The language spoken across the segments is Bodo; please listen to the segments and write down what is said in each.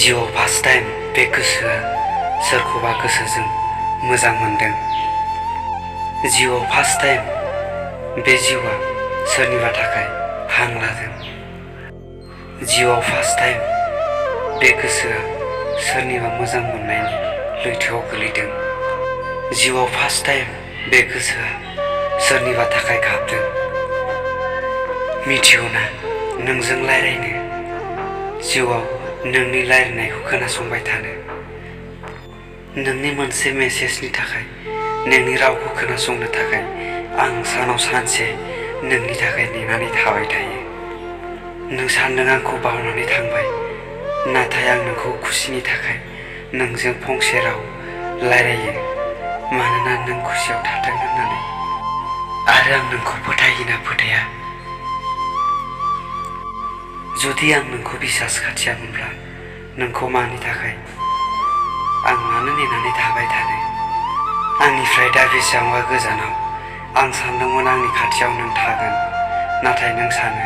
जिउआव फार्स्ट टाइम बे गोसोआ सोरखौबा गोसोजों मोजां मोनदों। जिउआव फार्स्ट टाइम बे जिउआ सोरनिबा थाखाय हां लादों। जिउआव फार्स्ट टाइम बे गोसोआ सोरनिबा मोजां मोननायनि लैथोआव गोलैदों। जिउआव फार्स्ट टाइम बे गोसोआ सोरनिबा थाखाय गाबदों। मिथिगौना नोंजों रायज्लायनो, जिउआव नोंनि रायज्लायनायखौ खोनासंबाय थानो, नोंनि मोनसे मेसेजनि थाखाय, नोंनि रावखौ खोनासंनो थाखाय आं सानाव सानसे नोंनि थाखाय नेनानै थाबाय थायो। नों सान्दों आंखौ बावनानै थांबाय, नाथाय आं नोंखौ खुसिनि थाखाय नोंजों फंसे राव रायज्लायो, मानोना नों खुसियाव थाथों होननानै। आरो आं नोंखौ फोथायोना फोथाया? जुदि आं नोंखौ बिसास खाथियामोनब्ला नोंखौ मानि थाखाय आं मानो नेनानै थाबाय थानो? आंनिफ्राय दा बेसेबांबा गोजानाव। आं सानदोंमोन आंनि खाथियाव नों थागोन, नाथाय नों सानो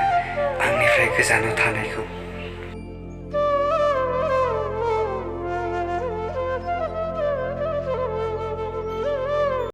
आंनिफ्राय गोजानाव थानायखौ।